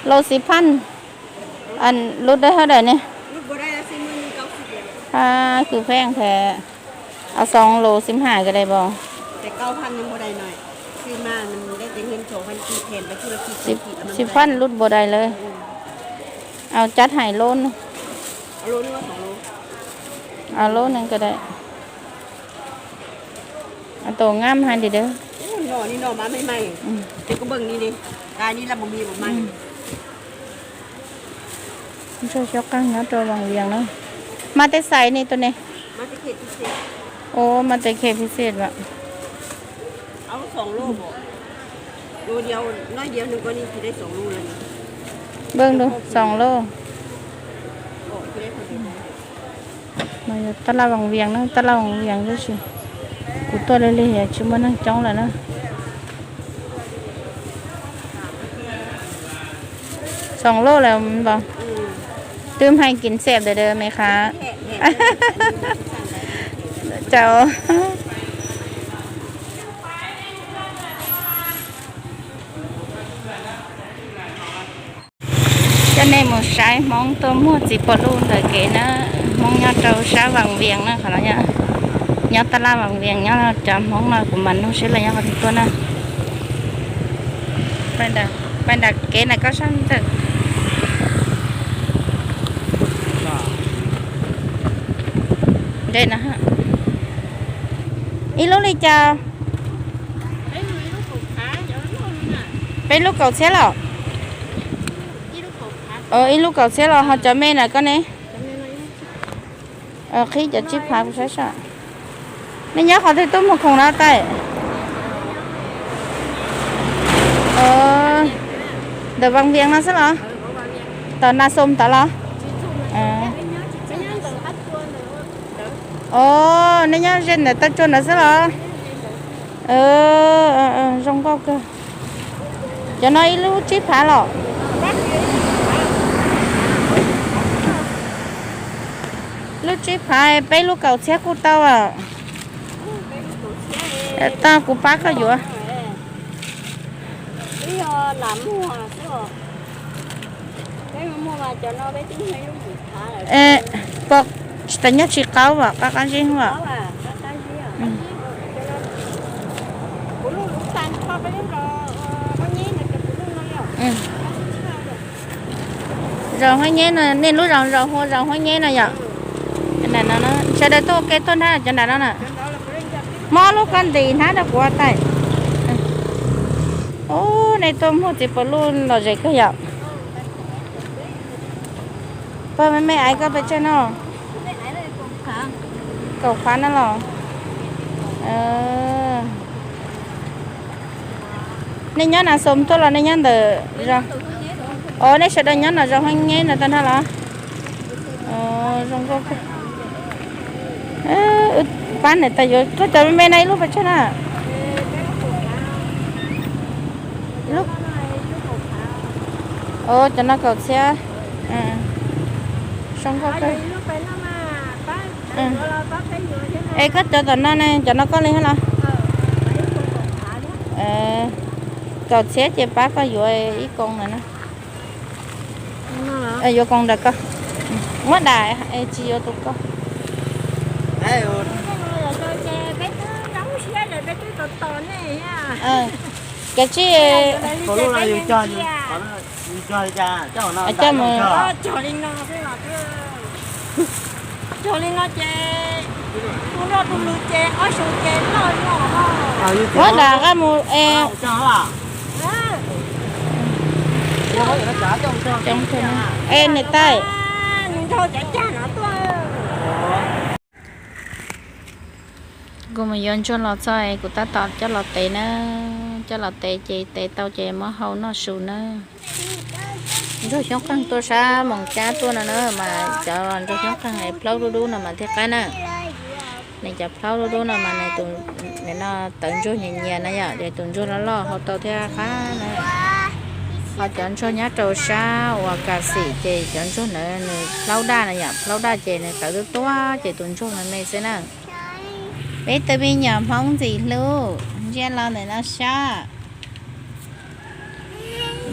Lus xis phaj, lus dawb hab dawm ne. Kws pheej thaum, a, xoom lus xis haj ka dai pos. Xis phaj lub npaum dais lawm. Au cab hais lub, au lub ne ka dai. Tus ngab hais li dawb. Ntsuag xyoob qeej nyob rau Vaj Vias na. Mas tej xais ne tus ne. Ua mas tej khe phis xej mas. Beej lug xoom lub. Mas yog tab laj Vaj Vias na, tab laj Vaj Vias tab sis kuv tuaj lig lig tsis muaj neeg coob lawm na. Xoom lub lawm npog. Twb hais kis xej ntawm me qha. Cau. Coj nej mus saib Hmoob tuaj muag txiv pos luj ntawm kev na. Hmoob nyob rau sab Vaj Vias na, qhov no nyob tab laj Vaj Vias nyob, cov Hmoob no kuv mam nug seb lawv nyob qhov twg tuaj na. Pais nram kev na koj sab ntxawm. Ib lub li cas? Peb lub kaum txhiab los? Ib lub kaum txhiab los ho cov me na koj ne? Qhib cov tsib phav kuv saib saib. Nej nyob qhov twg tuaj muag khoom no tais? Ntawm Vaj Vias no xwb los? Tom Nas Xos tod los? Os, nej nyob ze ntawm toj tsua ntawd xwb los? Zoo nkauj kawg. Cov no ib lub tsib phav los? Lub tsib phav peb lub kaum txhiab kuj tau. Tau kuv pab koj yuav. Pos tsis tas nyob tsis qaub as, qab qab zib as. Zos Huab Nyeb no, nej lub zos, zos hu zos Huab Nyeb no yom? Sawv daws tuaj ua ke tuaj hnab cov nram no na. Muab lub koj ntim hnab rau kuv tais. Ub, nej tuaj muag txiv pos luj lom zem kawg yom. Pog me me aiv koj pes tsawg no? Kaum phav no los? Nej nyob Nas Xos tuaj los nej nyob ntawm zos? Os, nej sawv daws nyob no zos Huab Nyeb no tau hnab los? Zoo nkauj. Pab niam tais yuav koj cov me me no ib lub pes tsawg na? Os, cov no kaum txhiab. Zoo nkauj kawg. Es koj cov tom no ne, cov no koj li hab los? Kaum txhiab ces pab koj yuav ib koos ntawm no. Yuav koos ntawm koj. Muab dam, tsis yuav tus koj. Kav tsij. Coj mus. Muab dam qab mus es. Es niam tais, kuv mus yuav ntsuag los txog es kuv tab tom coj los tev na. Coj los tev ces tev tau ces muab hau noj su na. Ntsuag xyoob qeej tuaj sab Moos Cab tuaj no na mas cov ntsuag xyoob qeej es plhaub dub dub no mas thiaj qab na. Nws cov plhaub dub dub no mas nws tus, nws no tawv ntsuag nyias nyias na yom, ces tus ntsuag loj loj hau tau thiaj qab na. Ho cov ntsuag nyob rau sab uas Kas Xim ces cov ntsuag ntawd nws plhaub daj na yom, plhaub daj ces nws tawv tuaj tuaj ces tus ntsuag me me xwb na. Peb tus me nyuam Hmoob ntxim hlub ntsia los ntawm no sab.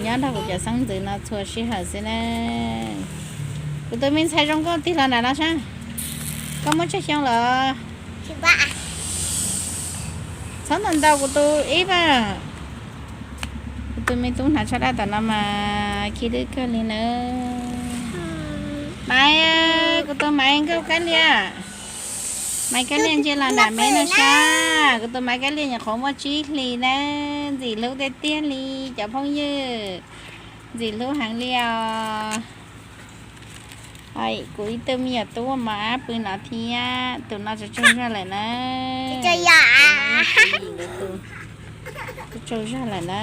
Nyob nrog kuv cov xeeb ntxwv no txhua sij hawm xwb na. Kuv tus me ntxhais zoo nkauj tig los nram no saib. Koj muaj tsawg xyoo lawm? Txhob ntaus ntaus kuv tus ib pab. Kuv tus me tub hnav tsho daj tom no mas khib dwb kawg li na. Maiv, kuv tus Maiv nkauj kab liaj. Maiv kab liaj ntsia los nram me no saib. Kuv tus Maiv kab liaj nyuam qhuav muaj tsib hlis na. Ntxim hlub tiag tiag li cov phooj ywg. Ntxim hlub heev li os. Kuv ib tug me nyuam tub mos ab pw no thiab, tus no tsaug tsaug zog lawm na. Tsaug zog lawm na.